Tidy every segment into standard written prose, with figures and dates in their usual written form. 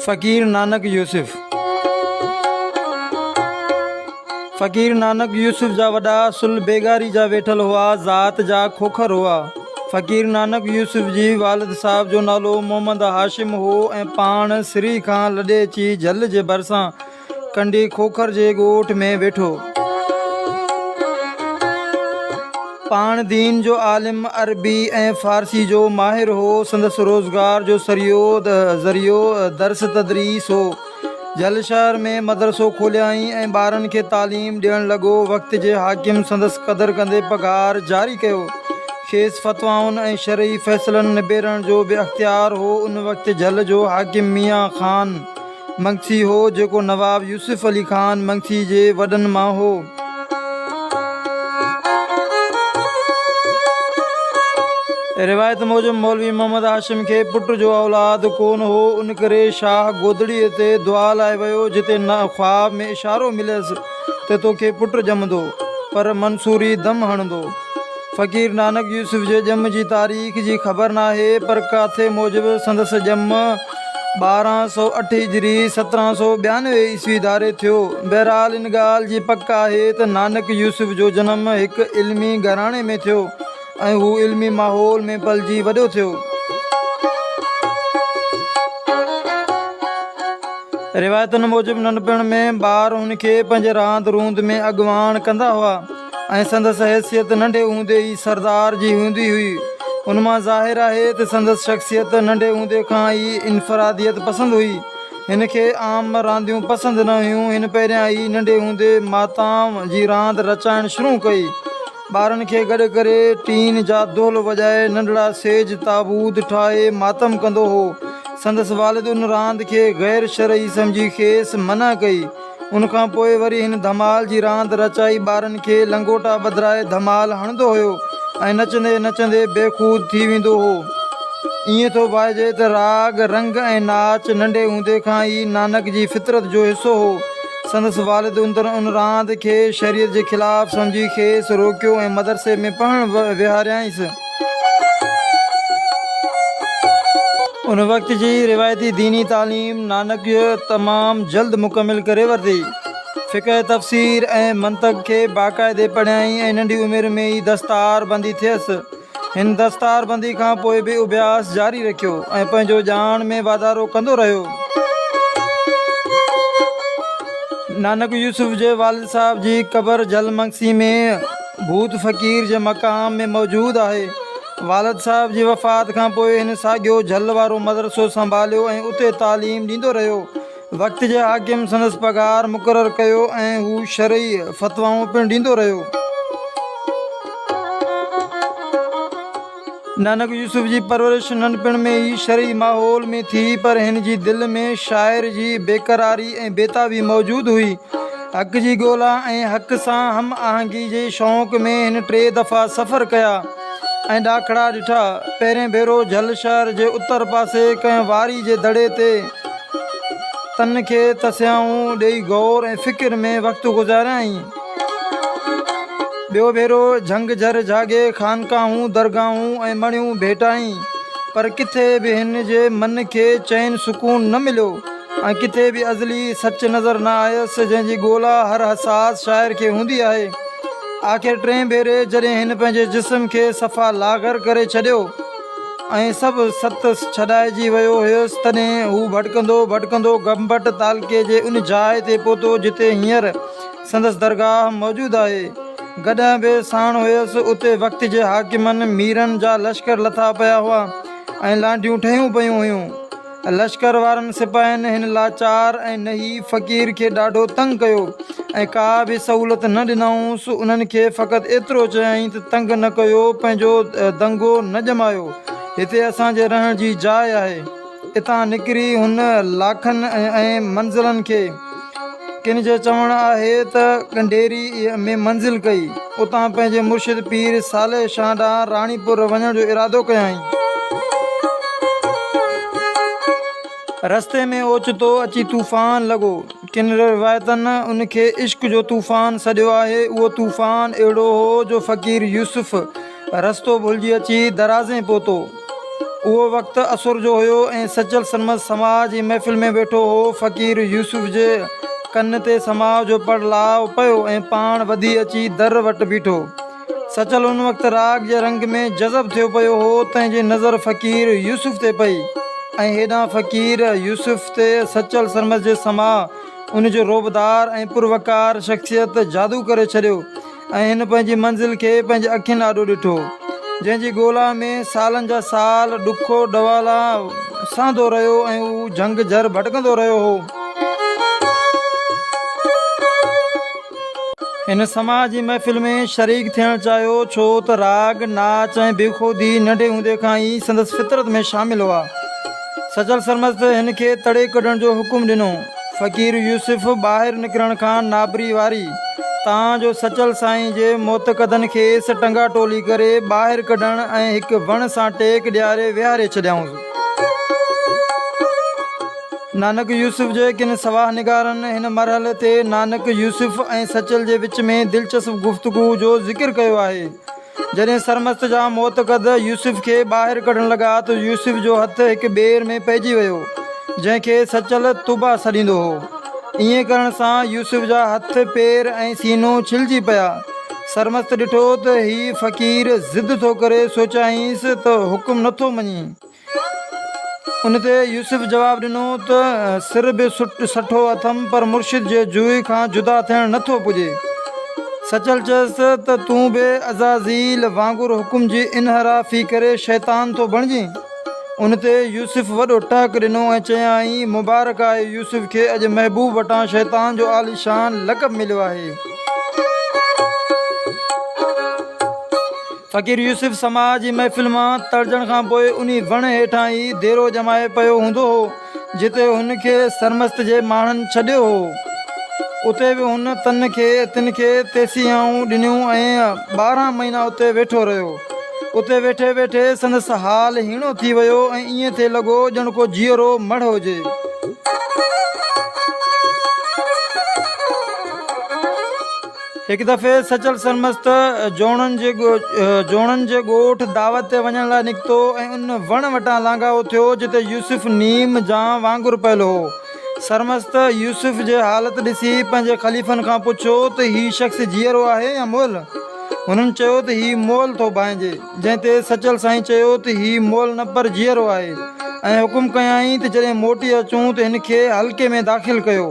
فقير نانڪ يوسف. فقير نانڪ يوسف جا وڏا اصل بيگاري جا ويٺل هئا، ذات جا کوکر هئا. فقير نانڪ يوسف جي والد صاحب جو نالو محمد هاشم هو ۽ پاڻ سري کان لڏي اچي جهل جي ڀرسان ڪنڊي کوکر جي ڳوٺ ۾ ويٺو. پاڻ دين جو عالم، عربي ۽ فارسي جو ماهر هو. سندس روزگار جو ذريعو درس تدريس هو. جهل شهر ۾ مدرسو کوليائين ۽ ٻارن کي تعليم ڏيڻ لڳو. وقت جي حاڪم سندس قدر ڪندي پگهار جاري ڪيو. کيس فتوائن ۽ شرعي فيصلن نبيرڻ جو به اختيار هو. ان وقت جهل جو حاڪم ميان خان منگسي هو، جيڪو نواب يوسف علي خان منگسي جي وڏن مان هو. روايت موجب مولوي محمد هاشم کي پٽ جو اولاد ڪونه هو، ان ڪري شاهه گودڙيء تي دعا لاء ويو، جتي خواب ۾ اشارو مليس ته توکي پٽ ڄمندو، پر منصوري دم هڻندو. فقير نانڪ يوسف جي ڄم جي تاريخ جي خبر ناهي، پر ڪاٿي موجب سندس ڄم 1208 هجري 1792 عيسوي ڌاري ٿيو. بهرحال ان ڳالهه جي پڪ آهي ته نانڪ يوسف جو جنم هڪ علمي گهراڻي ۾ ٿيو ۽ هو علمي ماحول ۾ پلجي وڏو ٿيو. روايتن موجب ننڍپڻ ۾ ٻار هن کي پنهنجي راند روند ۾ اڳواڻ ڪندا هئا. ۽ سندس حيثيت ننڍي هوندي ئي سردار جي هوندي هئي. ان مان ظاهر آهي ته سندس شخصيت ننڍي هوندي کان ئي انفراديت پسند هئي. هن کي عام رانديون پسند نه هيون. هن پهريان ئي ننڍي هوندي ماتام جي راند رچائڻ شروع ڪئي. ٻارن کي گڏ ڪري ٽين جا دهل وڄائي ننڍڙا سيج تابوت ٺاهي ماتم ڪندو هو. سندس والد ان راند کي غير شرعي سمجهي کيس منع ڪئي. ان کان پوء وري هن ڌمال جي راند رچائي ٻارن کي لنگوٽا ٻڌرائي ڌمال هڻندو هيو ۽ نچندي نچندي بيخود ٿي ويندو هو. ائين ٿو ڀائجي ته راڳ، رنگ ۽ ناچ ننڍي هوندي کان ئي نانڪ جي فطرت جو حصو هو. سندس والد ان راند کي شريعت جي خلاف سمجهي کيس روڪيو ۽ مدرسي ۾ پڙهڻ ويهاريائينس. ان وقت جي روايتي ديني تعليم نانڪ تمام جلد مڪمل ڪري ورتي. فقه، تفسير ۽ منطق کي باقاعدي پڙهيائين ۽ ننڍي عمر ۾ ئي دستار بندي ٿيس. هن دستار بندي کان پوء به اڀياس جاري رکيو ۽ پنهنجو ڄاڻ ۾ واڌارو ڪندو رهيو. نانڪ يوسف جي والد صاحب جي قبر جهل منگسي ۾ ڀوت فقير جي مقام ۾ موجود آهي. والد صاحب جي وفات کان پوء هن ساڳيو جهل وارو مدرسو سنڀاليو ۽ اتي تعليم ڏيندو رهيو. وقت جي حاڪم سندس پگهار مقرر ڪيو ۽ هو شرعي فتوائون پڻ ڏيندو رهيو. نانڪ يوسف جي پرورش ننڍپڻ ۾ ئي شرعي ماحول ۾ ٿي پر هن جي دل ۾ شاعر جي بيقراري ۽ بيتابي موجود هئي. حق جي ڳولا ۽ حق سان هم آهنگي جي شوق ۾ هن ٽي دفعا سفر ڪيا ۽ ڏاکڙا ڏٺا. پهرين ڀيرو جهل شهر جي اتر پاسي ڪنهن واري جي دڙي تي تن کي تسيائون ڏيئي غور ۽ فڪر ۾ وقت گذاريائين. ٻيو ڀيرو جهنگ جهر جهاڳي خانقاهون، درگاهون ۽ مڻيون ڀيٽائين، پر ڪٿي به هن جي من کي چين سڪون نه مليو. ۽ ڪٿي به ازلي سچ نظر نه آيس، جنهن جي ڳولا هر حساس شاعر کي هوندي آهي. آخر ٽئين ڀيري جڏهن هن پنهنجي جسم کي صفا لاغر ڪري ڇڏيو ۽ سڀ ست ڇڏائجي ويو هيس، تڏهن هو ڀٽڪندو ڀٽڪندو گمبٽ تعلقي جي ان جاء تي پهتو، جتي هينئر سندس درگاهه موجود آهي. گڏهه به ساڻ هيس. اتي وقت جي حاڪمن ميرن جا لشڪر لٿا پيا هئا ۽ لانڍيون ٺهيون پيون هيون. لشڪر وارن سپاهين هن لاچار ۽ نحيف فقير کي ڏاڍو تنگ ڪيو ۽ ڪا به سهولت نه ڏنائونس. انهن کي فقط ايترو چيائين ته تنگ نه ڪيو، پنهنجو دنگو نه ڄمايو، هتي اسان جي رهڻ جي جاء آهي. اتان نڪري هن لاکن ۽ منزلن کي، ڪن جو چوڻ آهي ته ڳنڍيري ۾ منزل ڪئي. اتان پنهنجي مرشد پير صالح شاهه ڏانهن راڻيپور وڃڻ جو ارادو ڪيائين. رستي ۾ اوچتو اچي طوفان لڳو. ڪن روايتن ان کي عشق جو طوفان سڏيو آهي. اهو طوفان اهڙو هو جو فقير يوسف رستو ڀلجي اچي درازين پهتو. اهو وقت اسر جو هيو ۽ سچل سرمست سماع جي محفل ۾ ويٺو هو. فقير يوسف جي ڪن تي سماع جو پڙلاء پيو ۽ پاڻ وڌي اچي در وٽ بيٺو. سچل ان وقت راڳ جي رنگ ۾ جذب ٿيو پيو هو، تنهن جي نظر فقير يوسف تي پئي ۽ هيڏانهن فقير يوسف تي سچل سرمست جي سماع ان جي رعبدار ۽ پروقار شخصيت جادو ڪري ڇڏيو ۽ هن پنهنجي منزل کي پنهنجي اکين آڏو ڏٺو، جنهن جي ڳولا ۾ سالن جا سال ڏکو ڏوالا سهندو رهيو ۽ هو جهنگ جهر ڀٽڪندو رهيو هو. هن سماع جي محفل ۾ شريڪ ٿيڻ چاهيو، ڇو ته راڳ، ناچ ۽ بيخودي ننڍي هوندي کان ئي سندس فطرت ۾ شامل هئا. سچل سرمست هن کي تڙي ڪڍڻ جو حڪم ڏنو. فقير يوسف ٻاهر نڪرڻ کان نابري واري، تان جو سچل سائين جي معتقدن کيس ٽنگا ٽولي ڪري ٻاهر ڪڍڻ ۽ هڪ وڻ سان ٽيڪ ڏياري ويهاري ڇڏيائونس. نانڪ يوسف جي ڪن سواح نگارن هن مرحلي تي نانڪ يوسف ۽ سچل جي وچ ۾ دلچسپ گفتگو جو ذڪر ڪيو آهي. جڏهن سرمست جا معتقد يوسف کي ٻاهر ڪڍڻ لڳا ته يوسف جو هٿ هڪ ٻير ۾ پئجي ويو، جنهن کي سچل طوبيٰ سڏيندو هو. ائين ڪرڻ سان يوسف جا هٿ، پير ۽ سينو ڇلجي پيا. سرمست ڏٺو ته هي فقير ضد ٿو ڪري، سوچيائينس ته حڪم نٿو مڃي. ان تي يوسف جواب ڏنو ته سر به سٺو اٿم پر مرشد جي جوئي کان جدا ٿيڻ نه ٿو پڄي. سچل چيس ته تون به عزازيل وانگر حڪم جي انحرافي ڪري شيطان ٿو بڻجين. ان تي يوسف وڏو ٽهڪ ڏنو ۽ چيائين مبارڪ آهي يوسف کي اڄ محبوب وٽان شيطان جو عاليشان لقب مليو آهي. فقير يوسف سماع جي محفل مان تڙجڻ کان پوء انهي وڻ هيٺان ئي ديرو ڄمائي پيو هوندو هو، جتي هن کي سرمست جي ماڻهن ڇڏيو هو. اتي به هن تن کي تن کي تيسيائون ڏنيون ۽ 12 مهينا اتي ويٺو رهيو. اتي ويٺي ويٺي سندس حال هيڻو ٿي ويو ۽ ائين ٿي لڳو ڄڻ ڪو جيئرو مڙهه هجي. هڪ دفعي سچل سرمست جوڻن جي جوڻن جي ڳوٺ دعوت تي وڃڻ لاء نڪتو ۽ ان وڻ وٽان لانگهائو ٿيو جتي يوسف نيم جان وانگر پيل هو. سرمست يوسف جي حالت ڏسي پنهنجي خليفن کان پڇيو ته هي شخص جيئرو آهي يا مئل؟ هنن چيو ته هي مئل ٿو ڀانئجي. جنهن تي سچل سائين چيو ته هي مئل نه پر جيئرو آهي ۽ حڪم ڪيائين ته جڏهن موٽي اچون ته هن کي حلقي ۾ داخل ڪيو.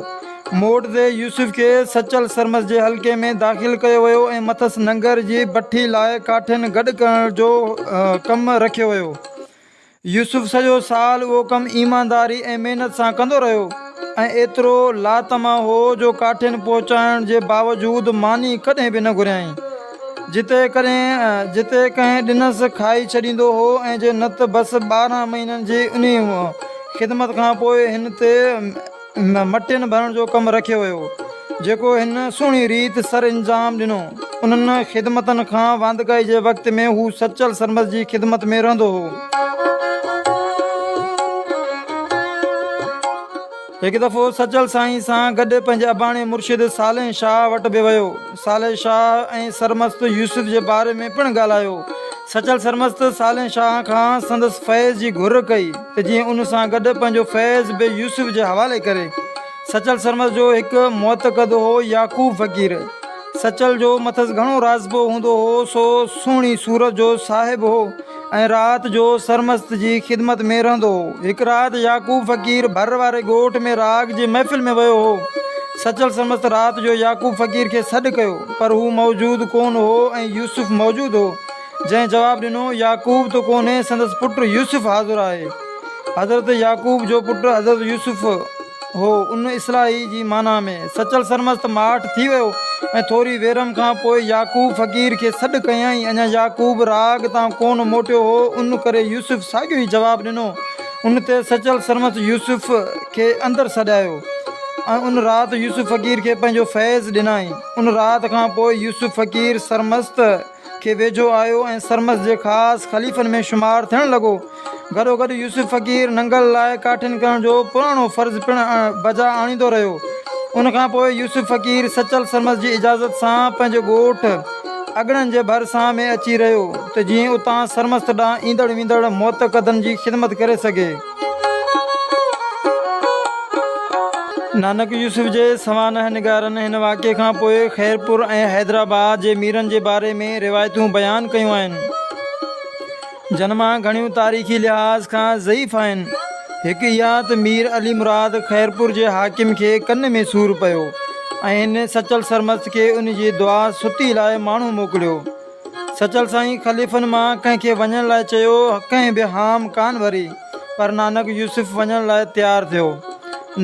موٽ تي يوسف کي سچل سرمست جي حلقي ۾ داخل ڪيو ويو ۽ مٿس ننگر جي بٺي لاء ڪاٺين گڏ ڪرڻ جو ڪم رکيو ويو. يوسف سڄو سال اهو ڪم ايمانداري ۽ محنت سان ڪندو رهيو ۽ ايترو لاطمع هو جو ڪاٺين پهچائڻ جي باوجود ماني ڪڏهن به نه گهريائين. جتي ڪڏهن جتي ڪنهن ڏنس کائي ڇڏيندو هو ۽ جي نه ته بس 12 مهينن جي انهي خدمت کان پوء هن تي مٽين ڀرڻ جو ڪم رکيو ويو، جيڪو هن سهڻي ريت سر انجام ڏنو. انهن خدمتن کان واندڪائي جي وقت ۾ هو سچل سرمست جي خدمت ۾ رهندو هو. هڪ دفعو سچل سائين سان گڏ پنهنجي اباڻي مرشد صالح شاهه وٽ به ويو. صالح شاهه ۽ سرمست يوسف جي باري ۾ پڻ ڳالهايو. سچل سرمست صالح شاهه کان سندس فيض جي گهر ڪئي ته جيئن ان سان گڏ پنهنجو فيض به يوسف جي حوالي ڪري. سچل سرمست جو هڪ معتقد هو يعقوب فقير. سچل جو مٿس گهڻو راضپو هوندو هو سو سهڻي صورت جو صاحب هو ۽ رات جو سرمست جي خدمت ۾ رهندو هو. هڪ رات يعقوب فقير ڀر واري ڳوٺ ۾ راڳ جي محفل ۾ ويو هو. سچل سرمست رات جو يعقوب فقير کي سڏ ڪيو پر هو موجود ڪونه هو ۽ يوسف موجود هو، جنهن جواب ڏنو، يعقوب ته ڪونهي، سندس پٽ يوسف حاضر آهي. حضرت يعقوب جو پٽ حضرت يوسف هو، ان اصلاحي جي معنيٰ ۾. سچل سرمست ماٺ ٿي ويو ۽ ٿوري ويرم کان پوء يعقوب فقير کي سڏ ڪيائين. اڃا يعقوب راڳ تان ڪونه موٽيو هو، ان ڪري يوسف ساڳيو ئي جواب ڏنو. ان تي سچل سرمست يوسف کي اندر سڏايو ۽ ان رات يوسف فقير کي پنهنجو فيض ڏنائين. ان رات کان پوء يوسف فقير سرمست کي ويجهو آيو ۽ سرمست جي خاص خليفن ۾ شمار ٿيڻ لڳو. گڏوگڏ يوسف فقير ننگل لاء ڪاٺين ڪرڻ جو پراڻو فرض پڻ بجا آڻيندو رهيو. ان کان پوء يوسف فقير سچل سرمست جي اجازت سان پنهنجي ڳوٺ اڳڙن جي ڀرسان ۾ اچي رهيو ته جيئن اتان سرمست ڏانهن ايندڙ ويندڙ معتقدن جي خدمت ڪري سگهي. نانڪ يوسف جي سوانح نگارن هن واقعي کان پوء خيرپور ۽ حيدرآباد جي ميرن جي باري ۾ روايتون بيان ڪيون آهن، جن مان گهڻيون تاريخي لحاظ کان ضعيف آهن. هڪ اها ته مير علي مراد خيرپور جي حاڪم کي ڪن ۾ سور پيو ۽ هن سچل سرمست کي ان جي دعا ستي لاء ماڻهو موڪليو. سچل سائين خليفن مان ڪنهن کي وڃڻ لاء چيو، ڪنهن به هام ڪانه ڀري، پر نانڪ يوسف وڃڻ لاء تيار ٿيو.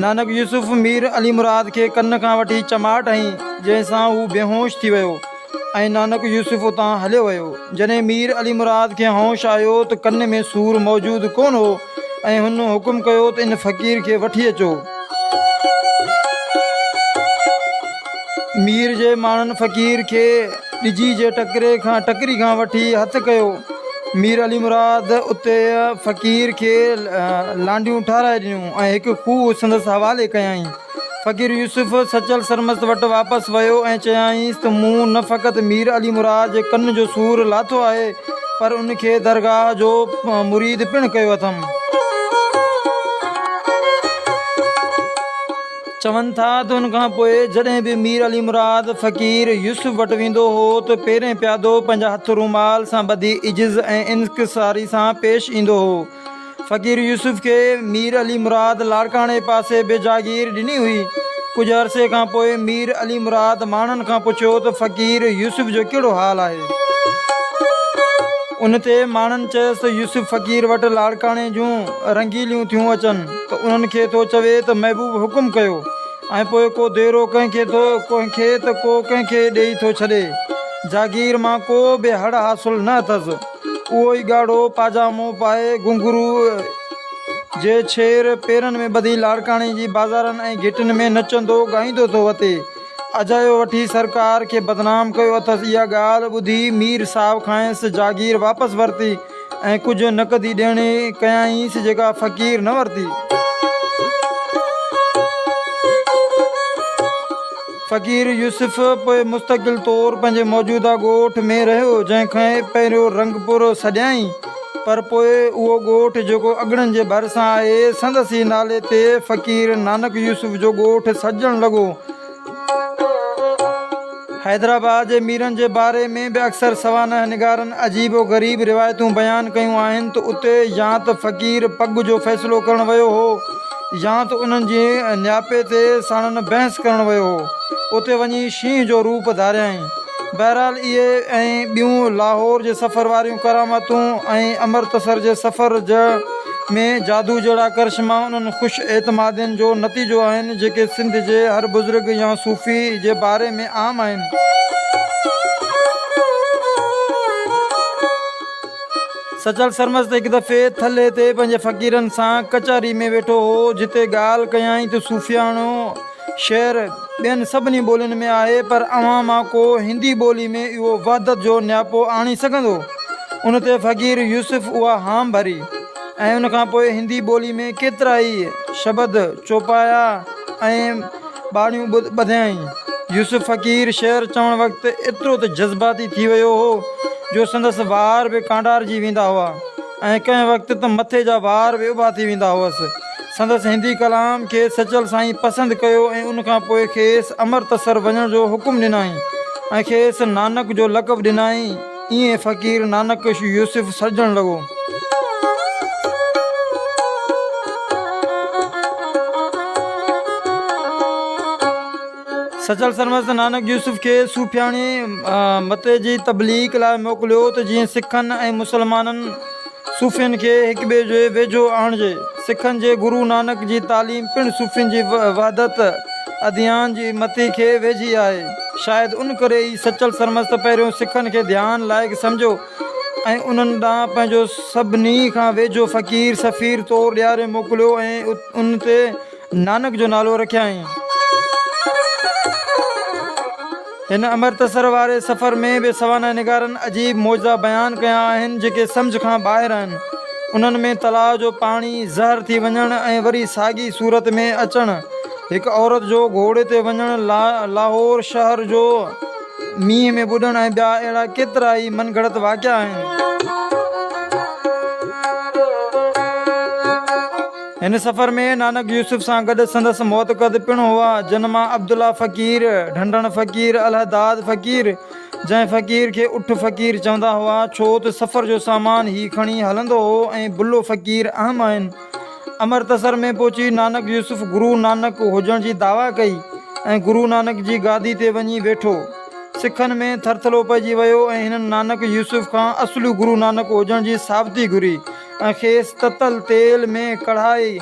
نانڪ يوسف مير علي مراد کي ڪن کان وٺي چماٽ هنئي، جنهن سان هو بيهوش ٿي ويو ۽ نانڪ يوسف اتان هليو ويو. جڏهن مير علي مراد کي هوش آيو ته ڪن ۾ سور موجود ڪونه هو ۽ هن حڪم ڪيو ته ان فقير کي وٺي اچو. مير جي ماڻهن فقير کي ڏجي جي ٽڪري کان ٽڪري کان وٺي هٿ ڪيو. مير علي مراد اتي فقير کي لانڍيون ٺهرائي ڏنيون ۽ هڪ کوهه سندس حوالي ڪيائين. فقير يوسف سچل سرمست وٽ واپس ويو ۽ چيائينس ته مون نه فقط مير علي مراد جي ڪن جو سور لاٿو آهي پر ان کي درگاهه جو مريد پڻ ڪيو اٿم. چون ٿا ته ان کان پوء جڏهن به مير علي مراد فقير يوسف وٽ ويندو هو ته پيرين پيادو پنهنجا هٿ رومال سان ٻڌي عجز ۽ انڪساري سان پيش ايندو هو. فقير يوسف کي مير علي مراد لاڙڪاڻي پاسي به جاگير ڏني هئي. ڪجهه عرصي کان پوء مير علي مراد ماڻهن کان پڇيو ته فقير يوسف جو ڪهڙو حال آهي؟ ان تي ماڻهن چيس ته يوسف فقير وٽ لاڙڪاڻي جون رنگيليون ٿيون اچن. ته انهن کي ٿو چوي ته محبوب حڪم ڪيو ۽ پوء ڪو ديرو ڪنهن کي ٿو ڪنهن کي ته ڪو ڪنهن کي ڏيئي ٿو ڇڏي. جاگير مان ڪو به هڙ حاصل نه اٿس. اهو ئي ڳاڙهو پاجامو پائي گهنگهرو جي ڇير پيرن ۾ ٻڌي لاڙڪاڻي جي بازارن ۽ گهٽين ۾ نچندو ڳائيندو ٿو وتي. اجايو وٺي سرڪار کي بدنام ڪيو اٿس. اها ڳالهه ٻڌي مير صاحب کانئس جاگير واپس ورتي. ۽ ڪجهه نقدي ڏيڻي ڪيائينس جيڪا فقير نه ورتي. فقير يوسف پوء مستقل طور پنهنجي موجوده ڳوٺ ۾ رهيو جنهن کي پهريون رنگپور سڏيائين پر پوء اهو ڳوٺ جيڪو اڳڙن جي ڀرسان آهي سندس ئي نالي تي فقير نانڪ يوسف جو ڳوٺ سڏجڻ لڳو. حيدرآباد جي ميرن جي باري ۾ به اڪثر سوانح نگارن عجيب و غريب روايتون بيان ڪيون آهن ته اتي يا ته فقير پڳ جو فيصلو ڪرڻ ويو هو يا ته انهن جي نياپي تي ساڻن بحث ڪرڻ ويو هو. اتي وڃي شينهن جو روپ ڌاريائين. بهرحال اهي ۽ ٻيون لاهور جي سفر واريون ڪرامتون ۽ امرتسر جي سفر ۾ جادو جهڙا ڪرشما انهن خوش اعتمادين جو نتيجو آهن جيڪي سنڌ جي هر بزرگ يا صوفي جي باري ۾ عام آهن. سچل سرمست هڪ دفعي ٿلهي تي پنهنجي فقيرن سان ڪچهري ۾ ويٺو هو جتي ڳالهه ڪيائين ته صوفياڻو شعر ٻين سڀني ٻولين ۾ آهي پر اوهان مان ڪو هندي ٻولي ۾ اهو وحدت جو نياپو آڻي سگهندو؟ ان تي فقير يوسف اها هام ڀري ۽ ان کان پوء هندي ٻولي ۾ ڪيترائي شبد، چوپايا ۽ ٻاڻيون ٻڌيائين. يوسف فقير شعر چوڻ وقت ايترو ته جذباتي ٿي ويو هو جو سندس وار به ڪانڊارجي ويندا هئا ۽ ڪنهن وقت ته مٿي جا وار به اڀا ٿي ويندا هئس. سندس هندي ڪلام کي سچل سائين پسند ڪيو ۽ ان کان پوء کيس امرتسر وڃڻ جو حڪم ڏنائين ۽ کيس نانڪ جو لقب ڏنائين. ائين فقير نانڪ يوسف سڏجڻ لڳو. سچل سرمست نانڪ يوسف کي صوفياڻي متي جي تبليغ لاء موڪليو ته جيئن سکن ۽ مسلمانن صوفين کي هڪٻئي جي ويجهو آڻجي. سکن جي گرو نانڪ جي تعليم پڻ صوفين جي وحدت اديان جي متي کي ويجهي آهي. شايد ان ڪري ئي سچل سرمست پهريون سکن کي ڌيان لائق سمجهيو ۽ انهن ڏانهن پنهنجو سڀني کان ويجهو فقير سفير طور ڏياري موڪليو ۽ ان تي نانڪ جو نالو رکيائين. هن امرتسر واري سفر ۾ به سوانح نگارن عجيب معجزا بيان ڪيا آهن، جيڪي سمجهه کان ٻاهر آهن. انهن ۾ تلاء جو پاڻي زهر ٿي وڃڻ ۽ وري ساڳي صورت ۾ اچڻ، هڪ عورت جو گهوڙي تي وڃڻ، لاهور شهر جو مينهن ۾ ٻڏڻ ۽ ٻيا اهڙا ڪيترائي من گهڙت واقعا آهن. هن سفر ۾ نانڪ يوسف سان گڏ سندس معتقد پڻ هئا، جن مان عبدالله فقير، ڍنڍڻ فقير، الهداد فقير، جنهن فقير کي اٺ فقير چوندا هئا، ڇو ته سفر جو سامان هي کڻي هلندو هو ۽ بلو فقير اهم آهن. امرتسر ۾ پهچي نانڪ يوسف گرو نانڪ هجڻ جي دعويٰ ڪئي ۽ گرو نانڪ جي گادي تي وڃي ويٺو. سکن ۾ ٿرٿلو پئجي ويو ۽ هنن نانڪ يوسف کان اصلي گرو نانڪ هجڻ جي ثابتي گهري ۽ کيس تتل تيل ۾ ڪڙهائي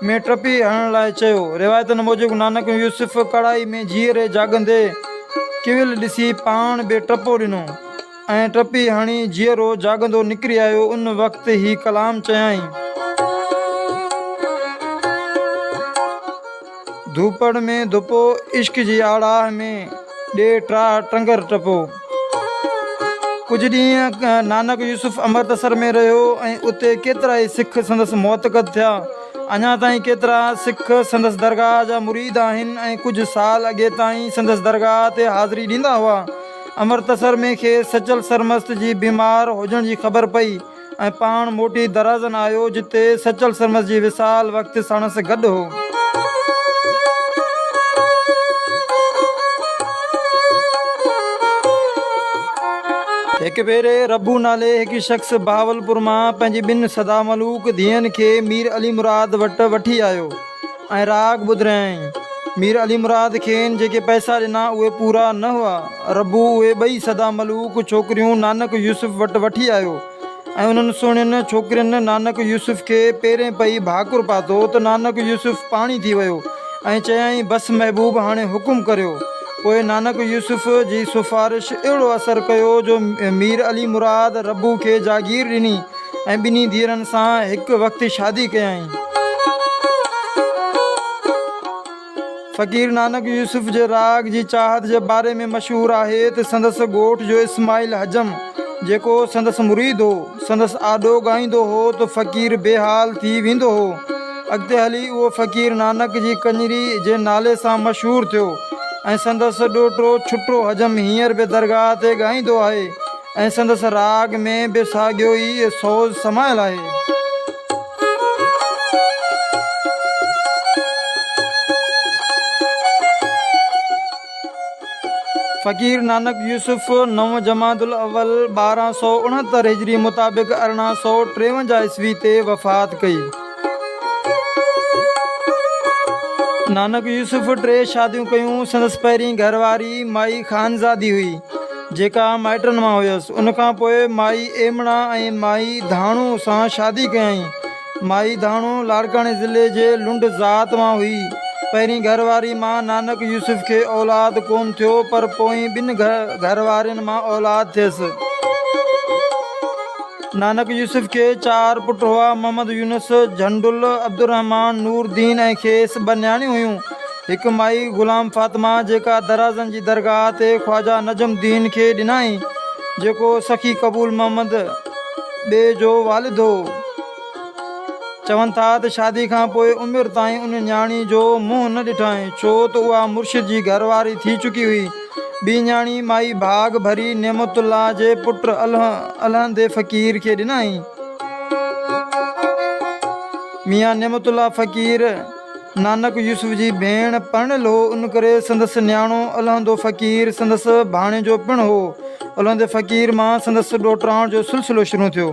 ۾ ٽپي هڻڻ لاء چيو. روايتن موجب نانڪ يوسف ڪڙهائي ۾ جيئري جاڳندي ڪيول ڏسي پاڻ به ٽپو ڏنو ۽ ٽپي هڻي جيئرو جاڳندو نڪري آيو. ان وقت هي ڪلام چيائين. ڌوپڙ ۾ ڌپو، عشق جي آڙاهه ۾، ڏي ٽاهه ٽنگر ٽپو. ڪجهه ڏينهن نانڪ يوسف امرتسر ۾ رهيو ۽ اتي ڪيترائي سک سندس معتقد ٿيا. اڃا تائين ڪيترا سک سندس درگاهه جا مريد آهن ۽ ڪجهه سال اڳي تائين سندس درگاهه تي حاضري ڏيندا هئا. امرتسر ۾ کيس سچل سرمست جي بيمار هجڻ جي خبر پئي. ۽ پاڻ موٽي درازن آيو، جتي سچل سرمست جي وصال وقت ساڻس گڏ هو. هڪ ڀيري ربو نالي هڪ شخص بهاولپور مان پنهنجي ٻن سدا ملوڪ ڌيئن کي مير علي مراد وٽ وٺي آيو ۽ راڳ ٻڌرايائين. مير علي مراد کين جيڪي پئسا ڏنا اهي پورا نه هئا. ربو اهي ٻئي سدا ملوڪ ڇوڪريون نانڪ يوسف وٽ وٺي آيو. ۽ انهن سهڻين ڇوڪرين نانڪ يوسف کي پيرين پئي ڀاڪر پاتو ته نانڪ يوسف پاڻي ٿي ويو ۽ چيائين بس محبوب هاڻي حڪم ڪريو. پوء نانڪ يوسف جي سفارش اهڙو اثر ڪيو جو مير علي مراد ربو کي جاگير ڏني ۽ ٻنهي ڌيئرن سان هڪ وقت شادي ڪيائين. فقير نانڪ يوسف جي راڳ جي چاهت جي باري ۾ مشهور آهي ته سندس ڳوٺ جو اسماعيل حجم جيڪو سندس مريد هو، سندس آڏو ڳائيندو هو ته فقير بي حال ٿي ويندو هو. اڳتي هلي اهو فقير نانڪ جي ڪڃري جي نالي سان مشهور ٿيو ۽ سندس ڏوهٽو ڇٽو حجم هينئر به درگاهه تي ڳائيندو آهي ۽ سندس راڳ ۾ به ساڳيو ئي سوز سمايل آهي. فقير نانڪ يوسف نو جمادي الاول 1269 هجري مطابق 1853 عيسوي تي وفات ڪئي. نانڪ يوسف ٽي شاديون ڪيون. سندس پهرين گهر واري مائي خانزادي هئي. جيڪا مائٽن مان هيس. ان کان پوء مائي ايمڻا ۽ مائي ڌاڻو سان شادي ڪيائين. مائي ڌاڻو لاڙڪاڻي ضلعي جي لنڊ ذات مان هئي. پهرين گهر واري مان نانڪ يوسف کي اولاد ڪونه ٿيو پر پوئين ٻن گهر وارين مان اولاد ٿيس. نانڪ يوسف کي چار پٽ هئا، محمد يونس، جهنڊل، عبدالرحمان، نور الدين ۽ کيس ٻه نياڻيون هيون. هڪ مائي غلام فاطمه جيڪا درازن جي درگاهه تي خواجه نجم الدين کي ڏنائين، جيڪو سخي قبول محمد ٻئي جو والد هو. چون ٿا ته شادي کان پوء عمر تائين ان نياڻي جو منهن نه ڏٺائين، ڇو ته اها مرشد جي گهر واري ٿي چڪي هئي. ٻي نياڻي مائي ڀاڳ ڀري نعمت الله جي پٽ الهندي فقير کي ڏنائين. ميان نعمت الله فقير نانڪ يوسف جي ڀيڻ پرڻيل هو، ان ڪري سندس نياڻو الهندو فقير سندس ڀاڻيجو پڻ هو. الهندي فقير مان سندس ڏوهٽراڻ جو سلسلو شروع ٿيو.